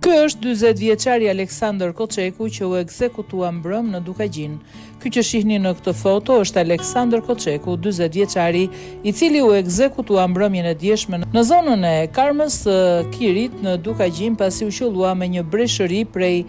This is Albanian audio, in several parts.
Ky është 40 vjeçari Aleksandër Koçeku që u ekzekutua mbrëmë në Dukagjin. Ky që shihni në këtë foto është Aleksandër Koçeku, 40 vjeçari, i cili u ekzekutua mbrëmjen e djeshme në zonën e Karmës së Kirit në Dukagjin pasi u qëllua me një breshëri prej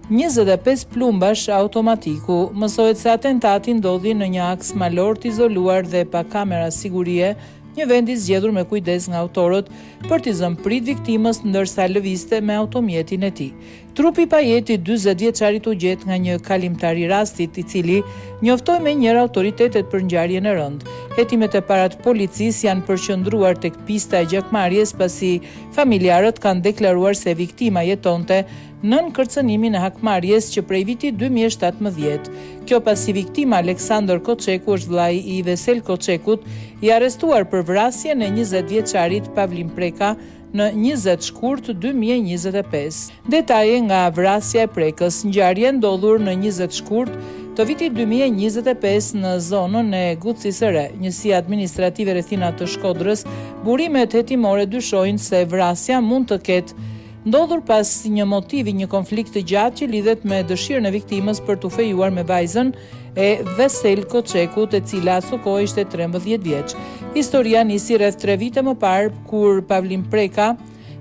25 plumbash automatiku. Mësohet se atentati ndodhi në një aks malor të izoluar dhe pa kamera sigurie, një vend i zgjedhur me kujdes nga autorët për t'i zënë pritë viktimës ndërsa lëvizte me automjetin e tij. Trupi i pajetë i 40 vjeçarit u gjet nga një kalimtar i rastit, i cili njoftoi menjëherë autoritetet për ngjarjen e rëndë. Hetimet e para të policisë janë përqendruar tek pista e gjakmarrjes pasi familjarët kanë deklaruar se viktima jetonte nën kërcënimin e hakmarrjes që prej vitit 2017. Kjo pasi viktima Aleksandër Koçeku është vëllai i Vesel Koçekut, i arrestuar për vrasjen e 20 vjeçarit Pavlin Preka në 20 shkurt 2025. Detaje nga vrasja e Prekës, ngjarje e ndodhur në 20 shkurt të vitit 2025 në zonën e Gucisë së Re, njësia administrative rrethina të Shkodrës, burimet hetimore dyshojnë se vrasja mund të ketë ndodhur pas një motivi, një konflikt të gjatë që lidhet me dëshirën e viktimës për t'u fejuar me vajzën e Vesel Koçekut, e cila asokohe ishte 13 vjeç. Historia nisi rreth 3 vite më parë kur Pavlin Preka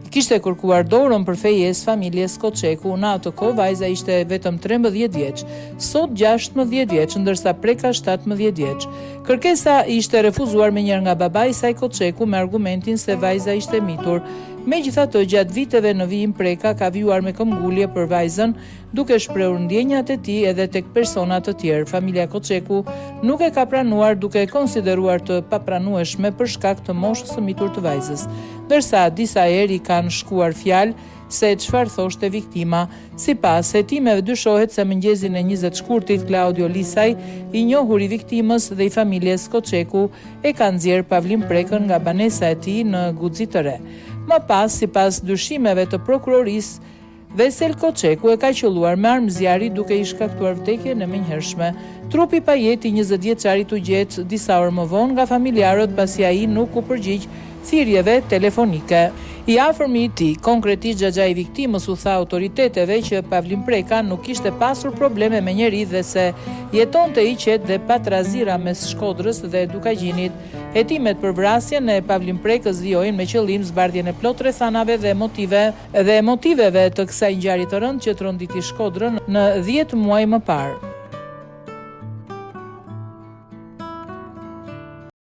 i kishte kërkuar dorën për fejesë familjes Koçeku. Në atë kohë vajza ishte vetëm 13 vjeç, sot 16 vjeç, ndërsa Preka 17 vjeç. Kërkesa ishte refuzuar menjëherë nga babai i saj Koçeku me argumentin se vajza ishte mitur. Megjithatë, gjatë viteve në vijim Preka ka vijuar me këmbgulje për vajzën, duke shprehur ndjenjat e tij edhe tek persona të tjerë. Familja Koçeku nuk e ka pranuar duke e konsideruar të papranueshme për shkak të moshës së mitur të vajzës. Ndërsa disa herë i kanë shkuar fjalë se çfarë thoshte viktima. Sipas hetimeve dyshohet se mëngjesin e 20 shkurtit Klaudio Lisaj, i njohur i viktimës dhe i familjes Koçeku, e ka nxjerrë Pavlin Prekën nga banesa e tij në Guci të Re. Më pas, sipas dyshimeve të prokurorisë, Vesel Koçeku e ka qëlluar me armë zjarri duke i shkaktuar vdekjen e menjëhershme. Trupi pa jetë i 20 vjeçarit u gjet disa orë më vonë nga familjarët pasi ai nuk u përgjigj thirrjeve telefonike. I afërmi i tij, konkretisht xhaxhai i viktimës u tha autoriteteve që Pavlin Preka nuk kishte pasur probleme me njeri dhe se jetonte i qetë dhe pa trazira mes Shkodrës dhe Dukagjinit. Hetimet për vrasjen e Pavlin Prekës vijojnë me qëllim zbardhjen e plotë rrethanave dhe motive dhe motiveve të kësaj ngjarje të rëndë që tronditi Shkodrën në 10 muaj më parë.